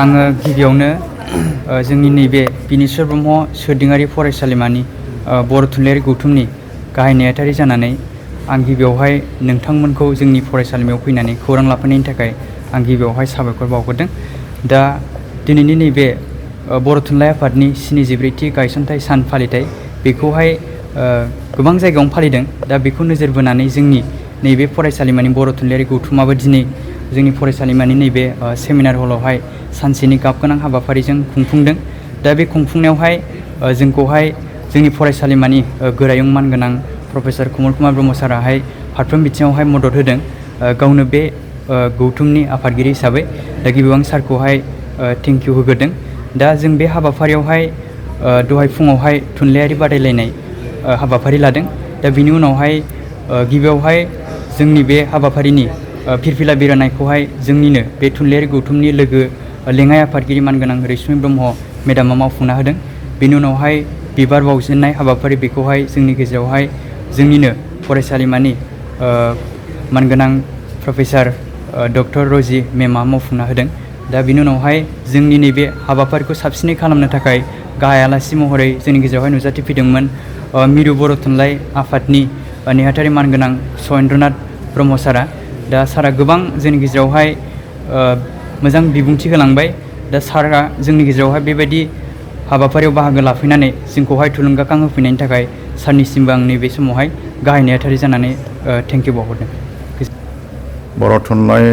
आङो गिबियावनो जोंनि नैबे बिनेश्वर ब्रह्म सोरदिङारि फरायसालिमानि बर' थुनलाइयारि गौथुमनि गाहाय नेहाथारि जानानै आं गिबियावहाय नोंथांमोनखौ जोंनि फरायसालिमायाव फैनानै खौरां लाफैनायनि थाखाय आं गिबियावहाय साबायखर बावग्रोदों। दा दिनैनि नैबे बर' थुनलाइ आफादनि 74थि गायसनथाइ सान फालिथाय बेखौहाय गोबां जायगायावनो फालिदों। दा बेखौ नोजोर बोनानै जोंनि नैबे फरायसालिमानि बर' थुनलाइयारि गौथुमाबो दिनै जोंनि फरायसालिमानि नैबे सेमिनार हलावहाय सानसेनि गाबगोनां हाबाफारिजों खुंफुंदों। दा बे खुंफुंनायावहाय जोंखौहाय जोंनि फरायसालिमानि गोरायुं मानगोनां प्रफेसर कमल कुमार ब्रह्म साराहाय फारफ्रोम बिथिङावहाय मदद होदों गावनो बे गौथुमनि आफादगिरि हिसाबै। दा गिबियाव आं सारखौहाय थेंक इउ होग्रोदों। दा जों बे हाबाफारियावहाय दहाय फुङावहाय थुनलाइयारि बादायलायनाय हाबाफारि लादों। दा बिनि उनावहाय गिबियावहाय जोंनि बे हाबाफारिनि फिरफिला बिरहोनायखौहाय जोंनिनो बे थुनलाइयारि गौथुमनि लोगो लेङाइ आफादगिरि मानगोनां रैसुमै ब्रह्म मेडामा मावफुंना होदों। बेनि उनावहाय बिबार बावजेननाय हाबाफारि बेखौहाय जोंनि गेजेरावहाय जोंनिनो फरायसालिमानि मानगोनां प्रफेसर डक्टर रजि मेमआ मावफुंना होदों। दा बिनि उनावहाय जोंनि नैबे हाबाफारिखौ साबसिनै खालामनो थाखाय गाहाय आलासि महरै जोंनि गेजेरावहाय नुजाथिफैदोंमोन मिरु बर' थुनलाइ आफादनि नेहाथारि मानगोनां सहेन्द्रनाथ ब्रह्म सारा। दा सारा गोबां जोंनि गेजेरावहाय मोजां बिबुंथि होलांबाय। दा सारा जोंनि गेजेरावहाय बेबायदि हाबाफारियाव बाहागो लाफैनानै जोंखौहाय थुलुंगाखां होफैनायनि थाखाय सारनिसिमबो आं नैबे समावहाय गाहाय नेहाथारि जानानै थेंक इउ बावहरदों। बर' थुनलाइ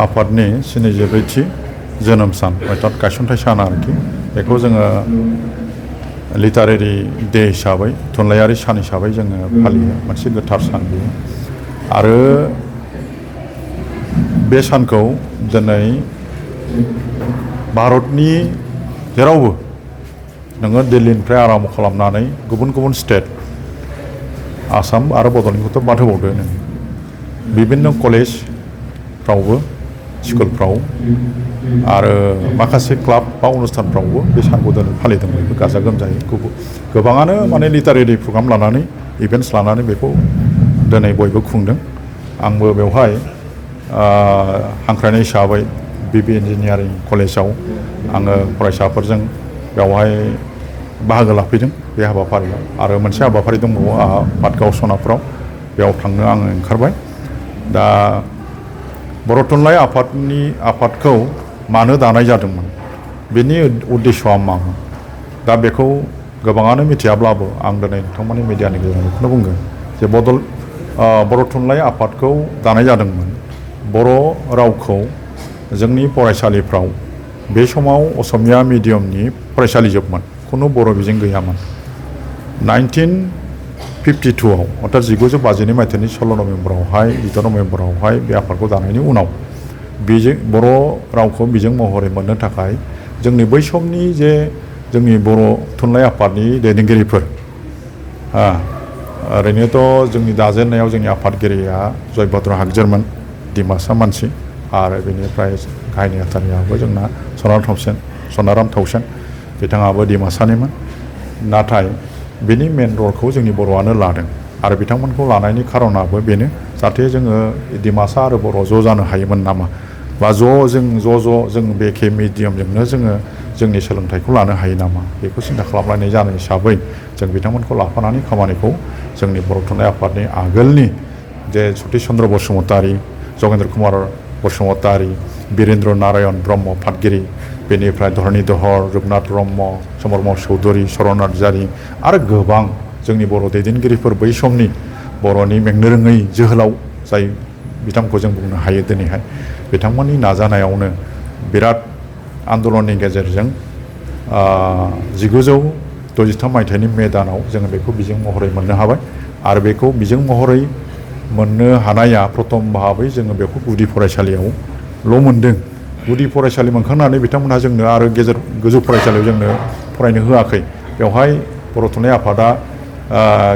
आफादनि 74थि जोनोम सान अर्थात गायसनथाइ सान आरोखि बेखौ जोङो लिटारेरि डे हिसाबै थुनलाइयारि सान हिसाबै जोङो फालियो। मोनसे गोथार सान बेयो। आरो बे सानखौ दिनै भारतनि जेरावबो नोङो दिल्लीनिफ्राय आराम्भ खालामनानै गुबुन गुबुन स्टेट आसाम आरो बड'लेण्डखौथ' बाद होबावदो नों बिभिन्न कलेजफ्रावबो स्कुलफ्राव आरो माखासे क्लाब बा अनुस्थानफ्रावबो बे सानखौ दिनै फालिदों बयबो गाजा गोमजायै। गोबाङानो माने लिटारेरि प्रग्राम लानानै इभेन्ट्स लानानै बेखौ दिनै बयबो खुंदों। आंबो बेवहाय हांख्रायनाय हिसाबै बिबि इन्जिनियारिं कलेजाव आङो फरायसाफोरजों बेवहाय बाहागो लाफैदों बे हाबाफारियाव। आरो मोनसे हाबाफारि दंबावो आंहा पाटगाव सनापुराव, बेयाव थांनो आङो ओंखारबाय। दा बर' थुनलाइ आफादखौ मानो दानाय जादोंमोन, बेनि उद्देश्यआ मामोन, दा बेखौ गोबाङानो मिथियाब्लाबो आं दिनै नोंथांमोननि मिडियानि गेजेरजों बेखौनो बुंगोन जे बर' थुनलाइ आफादखौ दानाय जादोंमोन बर' रावखौ जोंनि फरायसालिफ्राव बे समाव असमिया मिडियामनि फरायसालि जोबमोन, खुनु बर' बिजों गैयामोन। 1952आव अर्थात 1952 मायथाइनि 16 नभेम्बरावहाय 14 नभेम्बरावहाय बे आफादखौ दानायनि उनाव बर' रावखौ बिजों महरै मोननो थाखाय जोंनि बै समनि जे जोंनि बर' थुनलाइ आफादनि दैदेनगिरिफोर ओरैनोथ' जोंनि दाजेननायाव जोंनि आफादगिरिया जयभद्र हागजेरमोन, डिमासा मानसि। आरो बेनिफ्राय गाहाय नेहाथारियाबो जोंना सनाराम थौसेन बिथाङाबो डिमासानिमोन। नाथाय बेनि मेन रलखौ जोंनि बर'आनो लादों। आरो बिथांमोनखौ लानायनि खारनाबो बेनो जाहाथे जोङो डिमासा आरो बर' ज' जानो हायोमोन नामा, बा जों बे एखे मिडियामजोंनो जोङो जोंनि सोलोंथाइखौ लानो हायो नामा, बेखौ सिन्था खालामलायनाय जानाय हिसाबै जों बिथांमोनखौ लाफानानै खामानिखौ जोंनि बर' थुनलाइ आफादनि आगोलनि जे सतिश चन्द्र बसुमतारी, जगेन्द्र कुमार बसुमतारी, बिरेन्द्र नारायण ब्रह्म फादगिरि, बेनिफ्राय धरनीधर, रुपनाथ ब्रह्म, समरम चौधुरी, चरण नार्जारी आरो गोबां जोंनि बर' दैदेनगिरिफोर बै समनि बर'नि मेंनो रोङै जोहोलाव जाय बिथांमोनखौ जों बुंनो हायो दिनैहाय। बिथांमोननि नाजानायावनो बिराद आन्दलननि गेजेरजों 1963 मायथाइनि मे दानाव जोङो बेखौ बिजों महरै मोननो हाबाय। आरो बेखौ बिजों महरै मोननो हानाया प्रथम भाबै जोङो बेखौ गुदि फरायसालियावल' मोनदों। गुदि फरायसालि मोनखांनानै बिथांमोनहा जोंनो आरो गोजौ फरायसालियाव जोंनो फरायनो होआखै। बेवहाय बर' थुनलाइ आफादा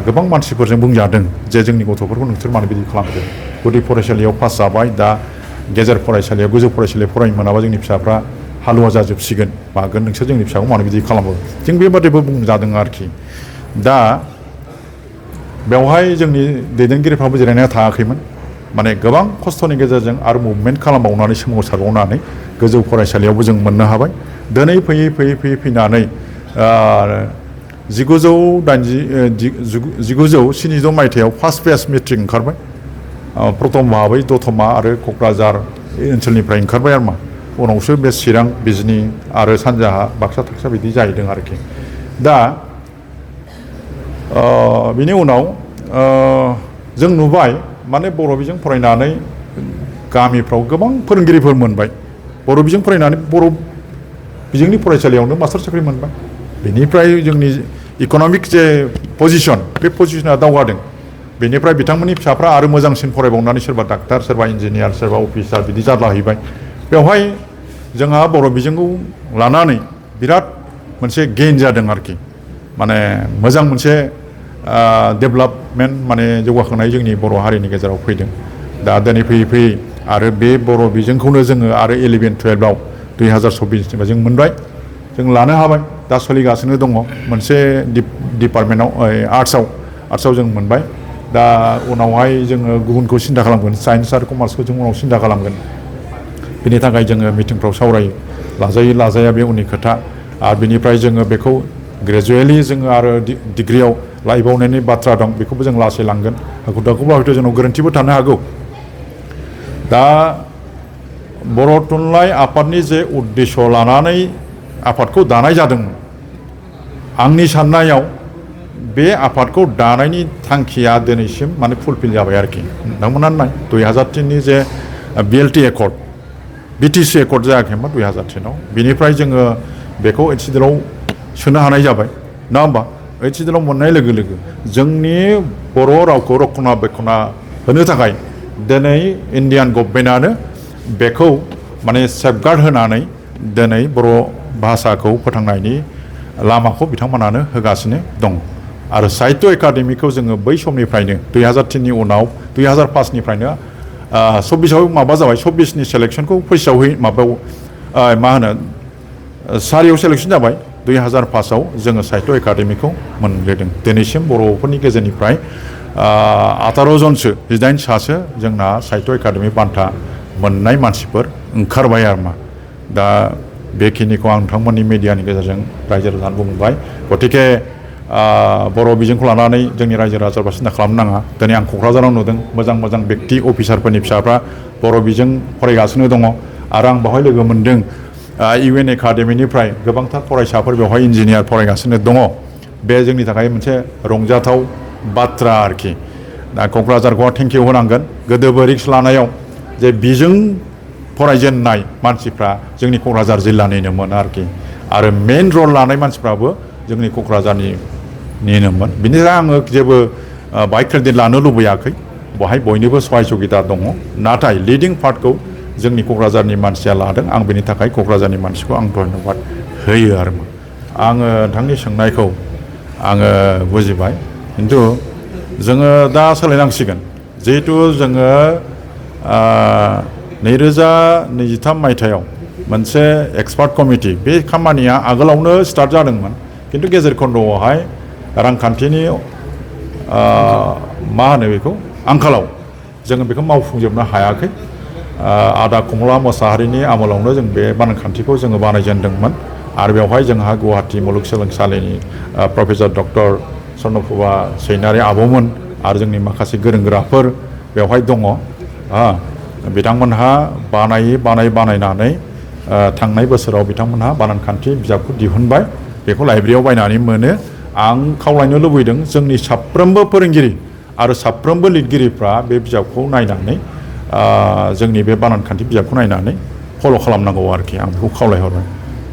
गोबां मानसिफोरजों बुंजादों जे जोंनि गथ'फोरखौ नोंसोर मानो बिदि खालामदों, गुदि फरायसालियाव पास जाबाय, दा गेजेर फरायसालियाव गोजौ फरायसालियाव फरायनो मोनाबा जोंनि फिसाफ्रा हालुवा जाजोबसिगोन मागोन, नोंसोर जोंनि फिसाखौ मानो बिदि खालामो, जों बेबादिबो बुंजादों आरोखि। दा बेवहाय जोंनि दैदेनगिरिफ्राबो जिरायनाया थायाखैमोन, माने गोबां खस्थ'नि गेजेरजों आरो मुभमेन्ट खालामबावनानै सोमावसारबावनानै गोजौ फरायसालियावबो जों मोननो हाबाय दिनै फैनानै 1970 मायथाइयाव फार्स्ट फेज मेट्रिक ओंखारबाय प्रथम भाबै दतमा आरो क'क्राझार ओनसोलनिफ्राय ओंखारबाय आरो मा उनावसो बे चिरां बिजनी आरो सानजाहा बाक्सा थाक्सा बिदि जाहैदों आरोखि दा बिनि उनाव जों नुबाय माने बर' बिजों फरायनानै गामिफ्राव गोबां फोरोंगिरिफोर मोनबाय बर' बिजों फरायनानै बर' बिजोंनि फरायसालियावनो मास्टार साख्रि मोनबाय बेनिफ्राय जोंनि इक'नमिक जे पजिशन बे पजिशना दावगादों बेनिफ्राय बिथांमोननि फिसाफ्रा आरो मोजांसिन फरायबावनानै सोरबा डाक्टार सोरबा इन्जिनियार सोरबा अफिसार बिदि जालाहैबाय बेवहाय जोंहा बर' बिजोंखौ लानानै बिराद मोनसे गेइन जादों आरोखि माने मोजां मोनसे डेभेलपमेन्ट माने जौगाखांनाय जोंनि बर' हारिनि गेजेराव फैदों दा दिनै फैयै आरो बे बर' बिजोंखौनो जोङो आरो 11-12आव 2024 जों मोनबाय जों लानो हाबाय दा सोलिगासिनो दङ मोनसे डिपार्टमेन्टआव आर्ट्सआव जों मोनबाय दा उनावहाय जोङो गुबुनखौ सिन्था खालामगोन साइन्स आरो कमार्सखौ जों उनाव सिन्था खालामगोन बेनि थाखाय जोङो मिटिंफ्राव सावरायो लाजाया बे उननि खोथा आरो बिनिफ्राय जोङो बेखौ ग्रेजुवेलि जोङो आरो डिग्रियाव लायबावनायनि बाथ्रा दं बेखौबो जों लासै लांगोन हाखु-दाखुबा हयथ' जोंनाव गोरोन्थिबो थानो हागौ दा बर' थुनलाइ आफादनि जे उद्देश्य लानानै आफादखौ दानाय जादोंमोन आंनि साननायाव बे आफादखौ दानायनि थांखिया दिनैसिम माने फुलफिल जाबाय आरोखि नोंथांमोना नाय 2003नि जे BLT एकर्ड BTC एकर्ड जायाखैमोन 2003आव बिनिफ्राय जोङो बेखौ HCDL-आव सोनो हानाय जाबाय नङा होमबा HCDL-आव मोननाय लोगो लोगो जोंनि बर' रावखौ रक्षना होनो थाखाय दिनै इन्डियान गभर्नमेन्टआनो बेखौ माने सेफगार्ड होनानै दिनै बर' भाषाखौ फोथांनायनि लामाखौ बिथांमोनानो होगासिनो दं आरो साहित्य एकाडेमिखौ जोङो बै समनिफ्रायनो 2003नि उनाव 2005निफ्रायनो 24आव माबा जाबाय 24नि सेलेक्सनखौ फैसाव माबायाव मा होनो सारियाव सेलेक्सन जाबाय 2005आव जोङो साहित्य एकाडेमिखौ मोनग्रोदों दिनैसिम बर'फोरनि गेजेरनिफ्राय 18 जनसो 18 सासो जोंना साहित्य एकाडेमि बान्था मोननाय मानसिफोर ओंखारबाय आरो मा दा बेखिनिखौ आं नोंथांमोननि मिडियानि गेजेरजों रायजो राजानो बुंबाय गतिके बर' बिजोंखौ लानानै जोंनि रायजो राजाफ्रा सिन्था खालामनो नाङा दिनै आं क'क्राझाराव नुदों मोजां बेक्ति अफिसारफोरनि फिसाफ्रा बर' बिजों फरायगासिनो दङ आरो आं बेवहाय लोगो मोनदों UN एकाडेमिनिफ्राय गोबांथार फरायसाफोर बेवहाय इन्जिनियार फरायगासिनो दङ बे जोंनि थाखाय मोनसे रंजाथाव बाथ्रा आरोखि दा क'क्राझारखौ थेंक इउ होनांगोन गोदोबो रिक्स लानायाव जे बिजों फरायजेननाय मानसिफ्रा जोंनि क'क्राझार जिल्लानिनोमोन आरोखि आरो मेइन रल लानाय मानसिफ्राबो जोंनि क'क्राझारनिनोमोन बिनि थाखाय आङो जेबो बाहाय क्रेडिट लानो लुबैयाखै बहाय बयनिबो सहाय सुबिदा दङ नाथाय लिडिं पार्टखौ जोंनि क'क्राझारनि मानसिया लादों आं बेनि थाखाय क'क्राझारनि मानसिखौ आं धन्यबाद होयो आरो आङो नोंथांनि सोंनायखौ आङो बुजिबाय खिन्थु जोङो दा सोलायनांसिगोन जिहेतु जोङो 2023 मायथाइयाव मोनसे एक्सपार्ट कमिटि बे खामानिया आगोलावनो स्टार्ट जादोंमोन खिन्थु गेजेर खन्द'आवहाय रांखान्थिनि मा होनो बेखौ आंखालाव जोङो बेखौ मावफुंजोबनो हायाखै आदा कमला मोसाहारिनि आमोलावनो जों बे बानखान्थिखौ जोङो बानायजेनदोंमोन आरो बेवहाय जोंहा गुवाहाटी मुलुगसोलोंसालिनि प्रफेसर डक्टर स्वर्नप्रभा सैनारि आब'मोन आरो जोंनि माखासे गोरों गोराफोर बेवहाय दङ बिथांमोनहा बानायनानै थांनाय बोसोराव बिथांमोनहा बानानखान्थि बिजाबखौ दिहुनबाय बेखौ लाइब्रेरियाव बायनानै मोनो आं खावलायनो लुबैदों जोंनि साफ्रोमबो फोरोंगिरि आरो साफ्रोमबो लिरगिरिफ्रा बे बिजाबखौ नायनानै जोंनि बे बानानखान्थि बिजाबखौ नायनानै फल' खालामनांगौ आरोखि आं बेखौ खावलायहरबाय